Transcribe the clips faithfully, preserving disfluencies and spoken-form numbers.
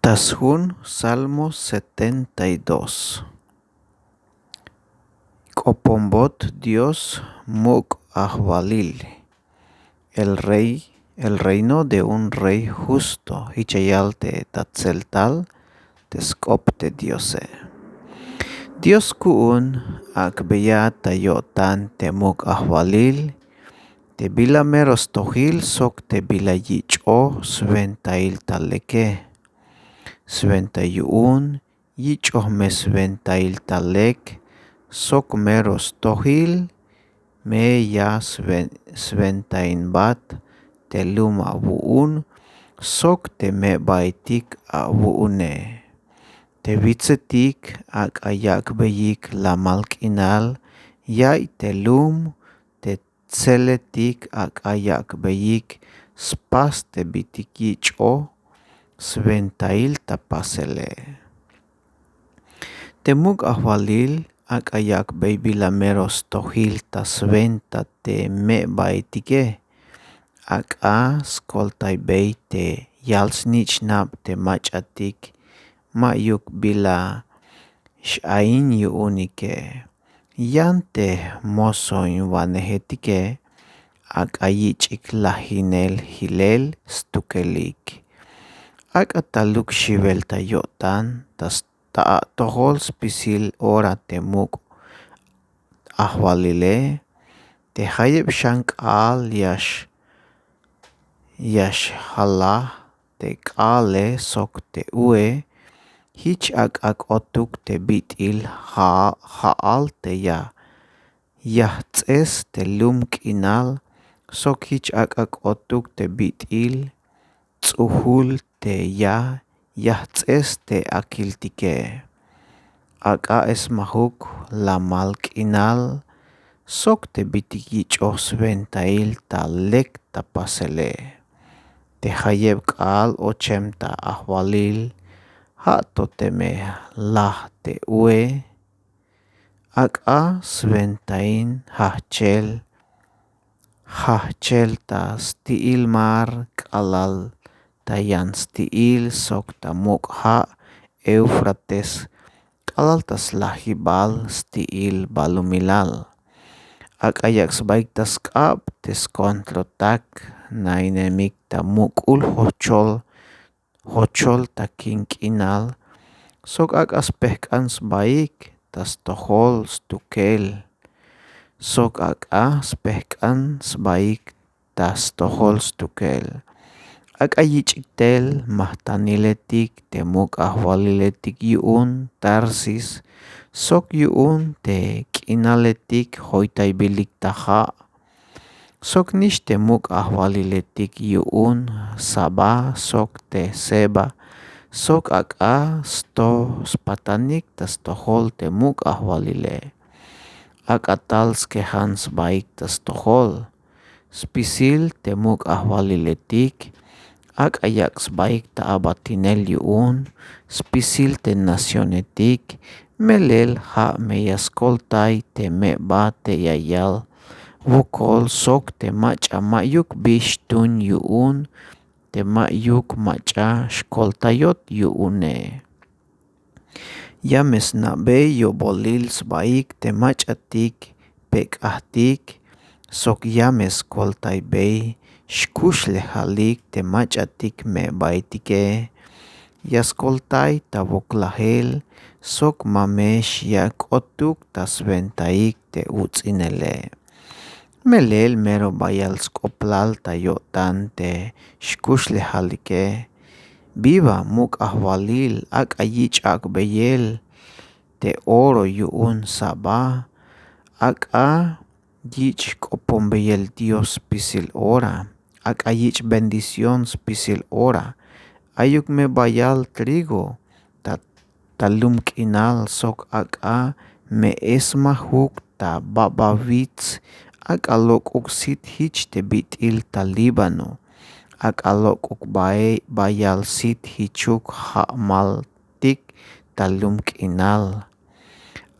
K'ax jun salmo setenta y dos. K'oponbot dios muk' ajwalil. El rey el reino de un rey justo jich ya yal te ta tseltal te sk'op te diose. Dios ku'un ak'beya ta yo'tan te muk' ajwalil, te bila mero stojil sok te bila yich'oj swentail ta leke. Swenta yu'un yich'oj me swentail ta lek sok mero stojil me ya swentainbat te lum awu'un sok te me'baetik awu'une. Te witsetik ak'a yak'beyik lamal k'inal yaiy te lum te tseletik ak'a yak'beyik spas te bitik yich'oj swentail ta pasele. Te muk' ajwalil ak'a yak'bey bila mero stojil ta swenta te me'baetike. Ak'a skoltaybey te yal snich'nab te mach'atik ma'yuk bila x'ain yu'unike. Yan te jmosoinwanejetike ak'a yich'ik lajinel jilel stukelik. Ak'a taluk xiwel ta yo'tan ta sta atojol spisil ora te muk' ajwalile. Te jayeb xan k'aal ya xjalaj te k'aale sok te ue. Jich ak'a k'otuk te bit'il ja'al te ya yajts'es te lum k'inal sok jich ak'a k'otuk te bit'il ts'ujul te ya yajts'es te akiltike. Ak'a esmajuk lamal k'inal sok te bitik yich'oj swentail ta lek ta pasele. Te jayeb k'aal ochem ta ajwalil ja' to teme laj te ue. Ak'a swentain jajchel jajchel ta sti'il mar k'alal ta yan sti'il sok ta muk' ja' eufrates k'alal ta slajibal sti'il balumilal. Ak'a yak' sbaik ta sk'ab te skontrotak nainemik ta muk'ul jochol jochol ta kin k'inal sok ak'a spejk'an sbaik ta stojol stukel. Sok ak'a spejk'an sbaik ta stojol stukel. Ak'a yich'ik tel majtaniletik te muk' ajwaliletik yu'un tarsis sok yu'un te k'inaletik joytaybilik ta ja'. Sok nix te muk' ajwaliletik yu'un sabá sok te sebá. Sok ak'a stoj spatanik ta stojol te muk' ajwalile. Ak'a tal skejan sbaik ta stojol spisil te muk' ajwaliletik. Ak'a yak' sbaik ta abatinel yu'un spisil te nacionetik. Melel ja' me ya skoltay te me'ba te ya yal wokol sok te mach'a ma'yuk bi xtun yu'un te ma'yuk mach'a xkoltayot yu'une. Ya me sna'bey yo'bolil sbaik te mach'atik pek'ajtik sok ya me skoltaybey xkuxlejalik te mach'atik me'baetike. Ya skoltay ta woklajel sok ma me xya' k'otuk ta swentaik te uts'inele. Melel mero bayal sk'oplal ta yo'tan te xkuxlejalike. Biba muk' ajwalil ak'a yich' ak'beyel te oro yu'un sabá. Ak'a yich' k'oponbeyel dios spisil ora. Ak'a yich' bendición spisil ora. Ayuk me bayal trigo ta ta lum k'inal sok ak'a me esmajuk ta baba wits. Ak'a lok'uk sit jich te bit'il ta líbano. Ak'a lok'uk bayal sit jichuk ja'maltik ta lum k'inal.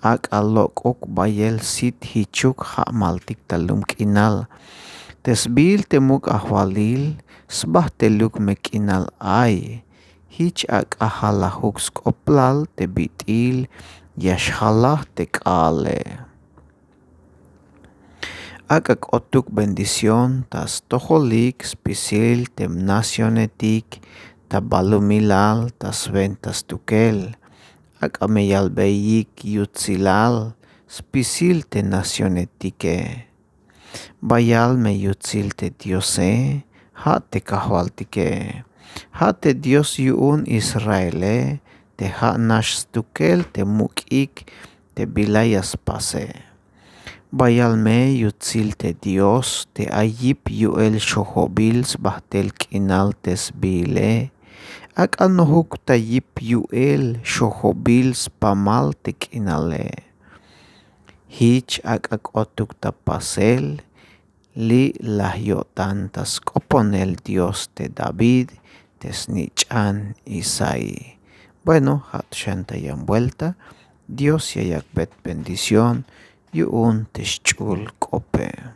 Ak'a lok'uk bayel sit jichuk ja'maltik ta lum k'inal. Te sbiil te muk' ajwalil sbajteluk me k'inal ay. Jich ak'a jalajuk sk'oblal te bit'il ya xjalaj te k'aale. Ak'a k'otuk bendición ta stojolik spisil te nacionetik, ta balumilal ta swenta stukel. Ak'a me yalbeyik yutsilal spisil te nacionetike. Bayal me yutsil te Diose, ja' te Kajwaltike. Ja' te Dios yu'un Israele, te ja' nax stukel te muk'ik te bila ya spase. Bayal me yutsil te Dios te ay yip yu'el xojobil sbajtel k'inal te sbiile. Ak'a nojuk ta yip yu'el xojobil spamal te k'inale. Jich ak'a k'otuk ta pasel li' laj yo'tan ta sk'oponel Dios te David te snich'an Isaí. Bueno, ja' to xan ta yan buelta. Dios ya yak'bey bendición yu'un te xch'ul k'ope.